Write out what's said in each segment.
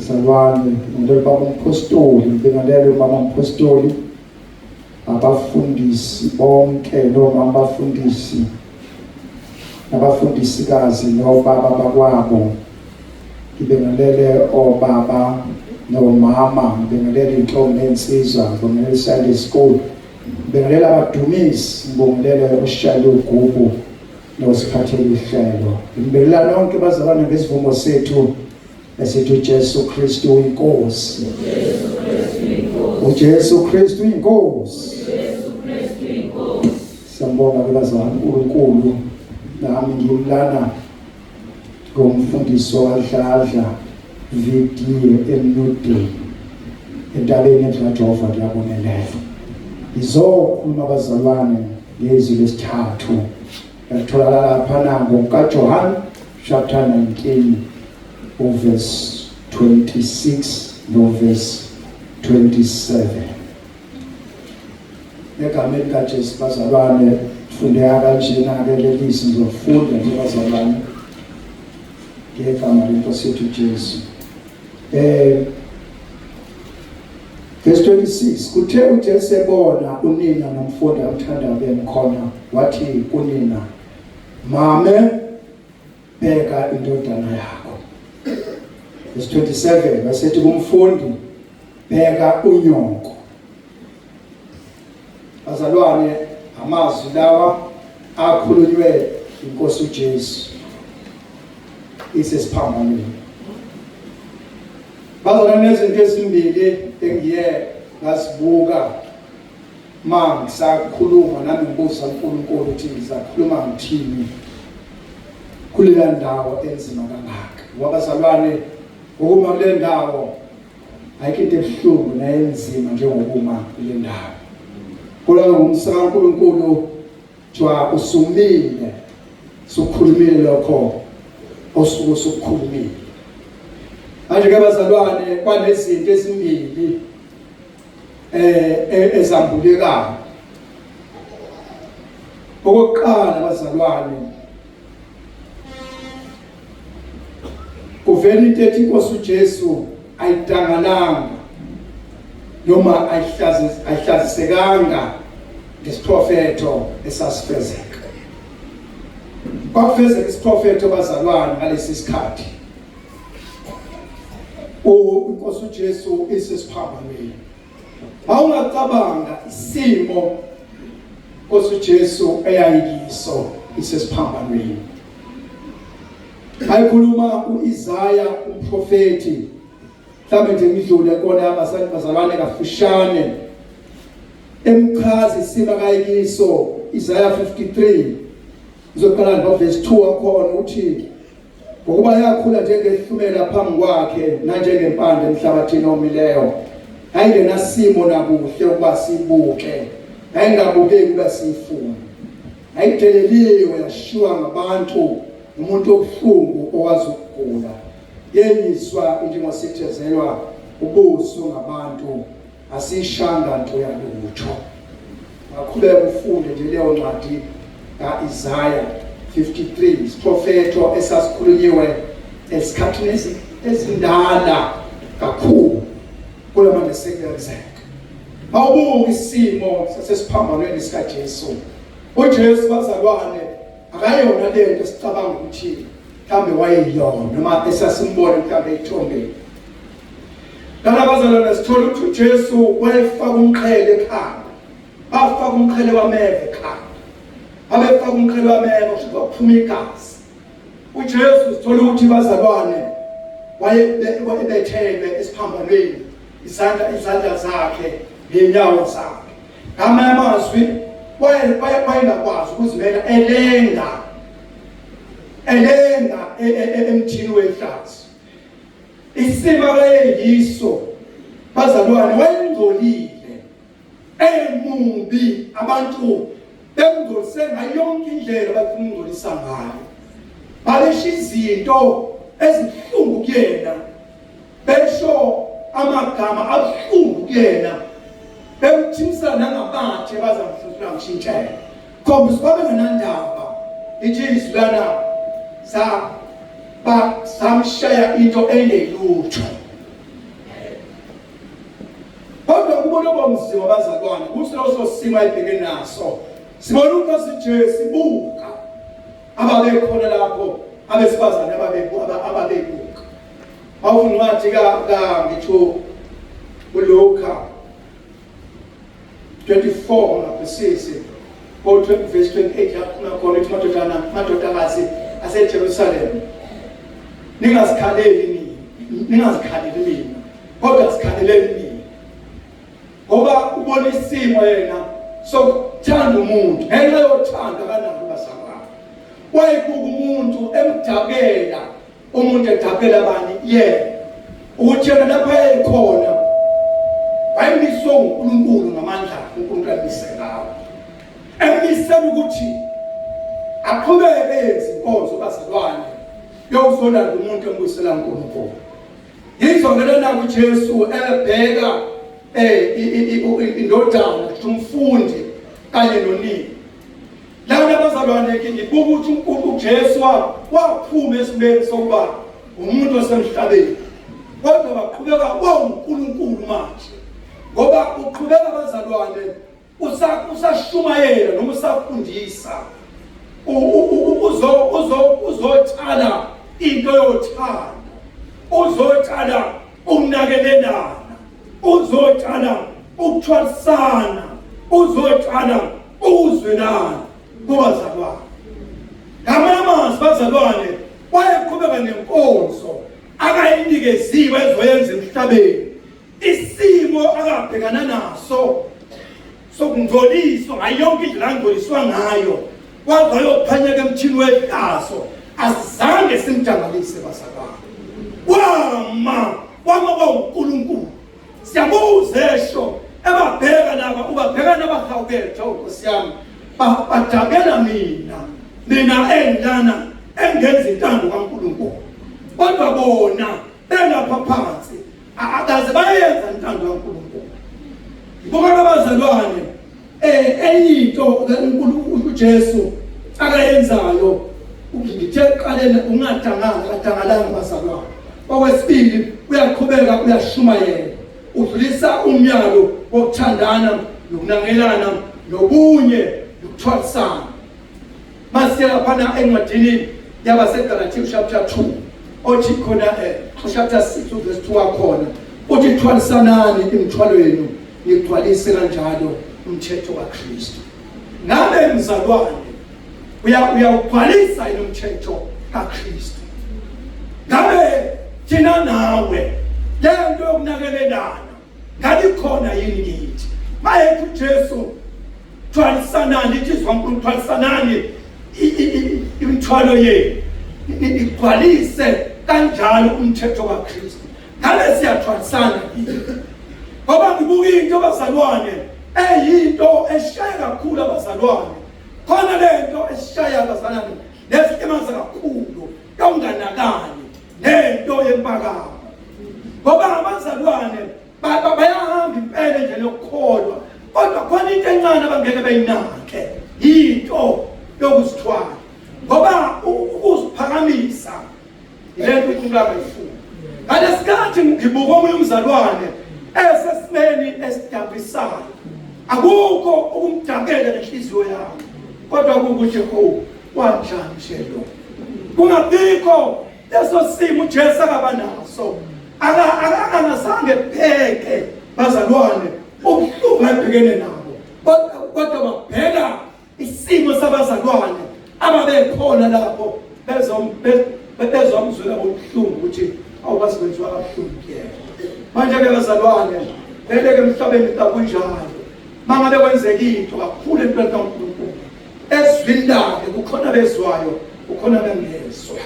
Bazalwane, ngibingelele baba umpostoli, ngibingelele mama umpostoli, abafundisi bonke nomama abafundisi, nabafundisikazi nobaba bakwabo. Ngibingelele obaba nomama, ngibingelele intombi nensizwa, ngibingelele Sunday school, ngibingelele abadumisi, ngibingelele oshayela ugubu nosiphathela ihlelo. Ngibingelela nonke bazalwane ngesivumo sethu esithi uJesu Kristu uyinkosi. uJesu Kristu uyinkosi. Siyambonga ke bazalwane uNkulunkulu, nami ngimlana ngomfundisi wakadladla VD emnudeni entabeni endlu kaJehova kuyabonelela. Ngizokhuluma bazalwane ngezwi lesithathu elitholakala laphana ngokukaJohn chapter 19 uverse 26 noverse 27. Egameni likaJesu bazalwane, fundeka kanjena ke lelizwi, ngizofunda nje bazalwane ngegama lenkosi yethu Jesu. Verse 26, kuthe uJesu ebona unina nomfundi amthandayo bemkhona, wathi kunina, mame, bheka indodana yakho. Verse 27, wasethi kumfundi, bheka unyoko. Bazalwane, amazwi lawa akhulunywe inkosi uJesu isesiphambanweni. Bazalwane, nezinto ezimbili engiye ngazibuka ma ngisakhuluma nami ngibuza uNkulunkulu ukuthi ngizakhuluma ngithini kuleya ndawo enzima kangaka. Ngoba bazalwane, ukuma kule ndawo ayikho into ebuhlungu nayenzima njengokuma kule ndawo. Kodwa ngomsa kaNkulunkulu kuthiwa usumile, sukhulumile lokho osuke usukhulumile. Manje ke bazalwane, kwanezinto ezimbili ezambulekayo. Okokuqala bazalwane, kuvela into ethi inkosi uJesu ayidangalanga noma ayihlazisekanga ngesiprofetho esasifezeka. Kwakufezeka isiprofetho bazalwane ngalesi sikhathi inkosi uJesu isesiphambanweni. Awungacabanga isimo Nkosi uJesu eyayikiso isesiphambanweni. Ayikhuluma uIsaya umprofeti, mhlawumbe nje ngidlule kona abazalwane kafushane, emchaza isimo akayikiso. Isaya 53, ngizoqala ngoverse 2 wakhona, uthi ngokuba yakhula njengehlumela phambi kwakhe nanjengempande emhlabathini omileyo, ayingenasimo nakuhle ukuba sibuke, ayingabukeki ukuba siyifune, ayideleliwe, yashiwa ngabantu, umuntu obuhlungu owazi ukugula, yenyiswa njengosithezelwa ubuso ngabantu, asishanga nto yalutho. Aqhubeka ufunde nje leyo ncwadi kaIsaya 53, isiprofetho esasikhulunyiwe esikhathini ezindala kakhulu, kodwa manje sekuyenzeka. Awubuka isimo sasesiphambanweni sikaJesu. UJesu bazalwane akayona lento esicabanga ukuthi mhlambe wayeyona noma esasimbona mhlambe ethombeni. Lana bazalwane sithola ukuthi uJesu wayefaka umqhele ekhanda, bafaka umqhele wameva ekhanda, abefaka umqhele wameva kusho kwaphuma igazi. uJesu sithola ukuthi bazalwane wayebethelwe esiphambanweni, izandla zakhe nenyawo zakhe. Ngamanye amazwi wayengakwazi ukuzimela, elenga elenga emthini wehlazo. Isimo ayeyiso bazalwane, wayengcolile, emubi, abantu bemngcolise ngayo yonke indlela abafuna ukungcolisa ngayo, babesho izinto ezibuhlungu kuyena, besho amagama abuhlungu kuyena, bemthimisa nangamathe bazamhlula mshintshela, khombisa babengenandaba. Ithi izwi lana sa ba samshaya into engelutho. omzima bazalwane, kuso leso simo ayibheke naso. Sibona uNkosi Jesu buka ababekhona lapho abesifazane ababebuka. Awufuna incwadi ka ngitho uLuka 24 ngaphisisi ko verse 28 yakhuluma khona ithi madodana madodakazi aseJerusalem ningazikhaleli nina ningazikhaleli mina kodwa zikhaleleni mina ngoba ubona isimo yena sokuthanda umuntu ngenxa yothando akanalo bazalwane wayebuka umuntu emdabukela umuntu edabukela bani yena ukuthi yena lapha ekhona wayemiswe uNkulunkulu ngamandla uNkulunkulu amise ngawo emisela ukuthi aqhubeke yenze inkonzo bazalwane yokuzolanda umuntu embuyisela uNkulunkulu. Yizo lena kuJesu ebheka indodana umfundi kanye nonina. Lana bazalwane ke ngibuka ukuthi uJesu waphuma esimeni sokuba umuntu osemhlabeni kodwa waqhubeka wawuNkulunkulu manje ngoba uqhubeka bazalwane usashumayela noma usafundisa uzotshala into yothando uzotshala ukunakelelana uzotshala ukuthwalisana uzotshala ukuzwelana kubazalwane. Ngamanye amazwi bazalwane wayeqhubeka nenkonzo akayinikeziwe ezoyenza emhlabeni. Isimo akabhekana naso sokungcoliswa ngayo yonke indlela angcoliswa ngayo waze wayophanyeka emthini wehlazo asizange simjangalise bazalwane. Wama wama kwawuNkulunkulu. Siyabuza esho ebabheka laba ubabheka nabahawukela Jehova Nkosi yami badabela mina mina engilana engenza intando kaNkulunkulu kodwa bona belapha phansi akaze bayenza intando kaNkulunkulu. Ngibuka abazalwane enye into uNkulunkulu uJesu akayenzayo ngithe ekuqaleni ungadanganga akadangalanga bazalwane. Okwesibili uyaqhubeka uyashumayela udlulisa umyalo wokuthandana nokunangelana nobunye nokuthwalisana. Masiye laphana encwadini yabaseGalathiya chapter 2 othi khona chapter 6 verse 2 wakhona uthi thwalisanani imithwalo yenu nigcwalise kanjalo umthetho kaKristu. Ngabe mzalwane uyawugcwalisa yini umthetho kaKristu? Ngabe thina nawe lento yokunakelelana ngabe ikhona yini kithi? Mayethi uJesu thwalisanani, ithi izwi kaNkulunkulu thwalisanani imithwalo yenu nigcwalise kanjalo umthetho kaKristu. Ngabe siyathwalisana yini? Ngoba ngibuka into bazalwane eyinto eshaya kakhulu abazalwane. Khona lento eshaya abazalwane nesilimaza kakhulu yokunganakani nento yempakamo. Ngoba abazalwane bayahamba impela nje lokukholwa kodwa khona into encane abangeke bayinake into yokuzithwala ngoba ukuziphakamisa lento uNkulunkulu angayifuni. Ngalesikhathi ngibuka omunye umzalwane esesimeni esidabukisayo, akukho ukumdakela nenhliziyo yami, kodwa kuwukuthi ho wanjani nje lo, kungabikho leso simo uJesu akaba naso, akangazange bheke bazalwane ubuhlungu abhekene nabo, kodwa babheka isimo sabazalwane ababekhona lapho bezomzwela ngobuhlungu ukuthi awukwazi kwenziwa kabuhlungu kuyena. Manje-ke bazalwane, vele-ke emhlabeni kakunjalo. Mangabe kwenzeka into kakhulu entweni kaNkulunkulu, ezwini lakhe kukhona bezwayo, kukhona bengezwa.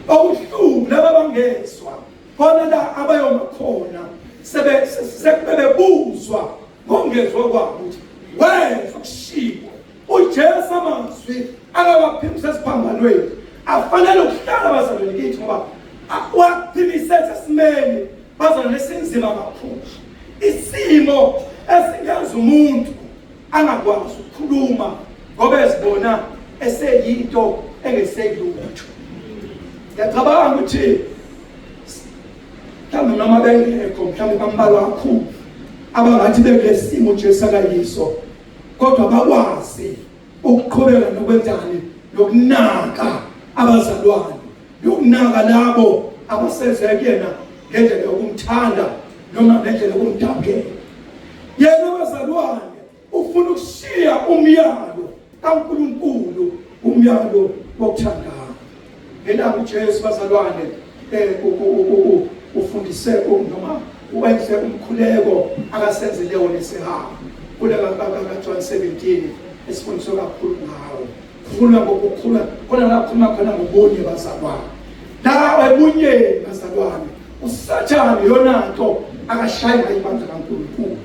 Okubuhlungu laba bangezwa khona la abayoma khona sebe sekubebuzwa ngongezwa kwabo ukuthi wezwa kushiwo uJesu amazwi akawaphimisa esiphambanweni afanele ukuhlala bazalwane kithi ngoba waphimisela esimeni bazalwane esinzima kakhulu isimo esingenza umuntu angakwazi ukukhuluma ngoba ezibona eseyinto engeselutho. Ngiyacabanga ukuthi mhlawumbe noma bengekho mhlawumbe bambalwa kakhulu Abangathi bekulesimo uJesu akayiso, kodwa bakwazi ukuqhubeka nokwenzani, nokunaka abazalwane, nokunaka labo abaseze kuyena ngendlela yokumthanda noma ngendlela yokumdabukela. Yena bazalwane ufuna ukushiya umyalo kaNkulunkulu, umyalo wokuthandana. Ngelanga uJesu bazalwane ufundise noma wenze umkhuleko akasenzele wona esihawu kule kaJohn 17 esifundiswe kakhulu ngawo. Khuluma ngokukhula khona la khuluma khona ngobunye bazalwane, la ebunyeni bazalwane uSathane yona nto akashayi ngayo ibandla kaNkulunkulu.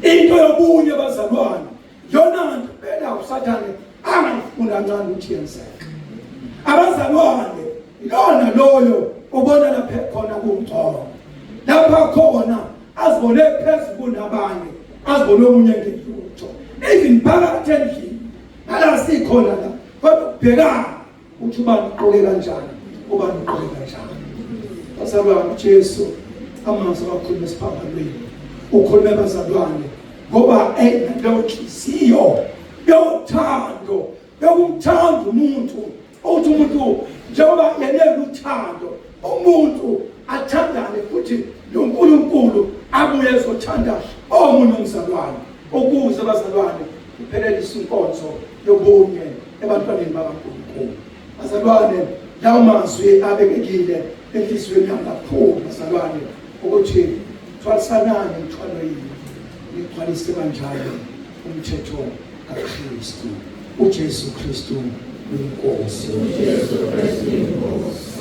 Into yobunye bazalwane yona nto phela uSathane angayifuni kancane ukuthi yenzeke. Abazalwane lona loyo ubona lapha khona kungcono, lapha khona azibone phezulu kunabanye, azibone omunye ngelutho, even phakathi endlini nala sikhona la, kodwa ubhekana uthi ubani uqoke kanjani, ubani uqoke kanjani. Bazalwane, uJesu amazwi awakhuluma esiphambanweni ukhulume bazalwane ngoba enaleyo nhliziyo yothando yokumthanda umuntu, uthi umuntu njengoba yena uthando umuntu athandane futhi noNkulunkulu abuye ezothanda omunye umzalwane, ukuze bazalwane kuphelelise inkonzo yobunye ebantwaneni bakaNkulunkulu. Bazalwane, lawo mazwi abekekile enhliziyweni yami kakhulu bazalwane, ukuthi thwalisanani imithwalo yenu, nigcwalise kanjalo umthetho kaKristu. uJesu Kristu uyinkosi. uJesu Kristu uyinkosi.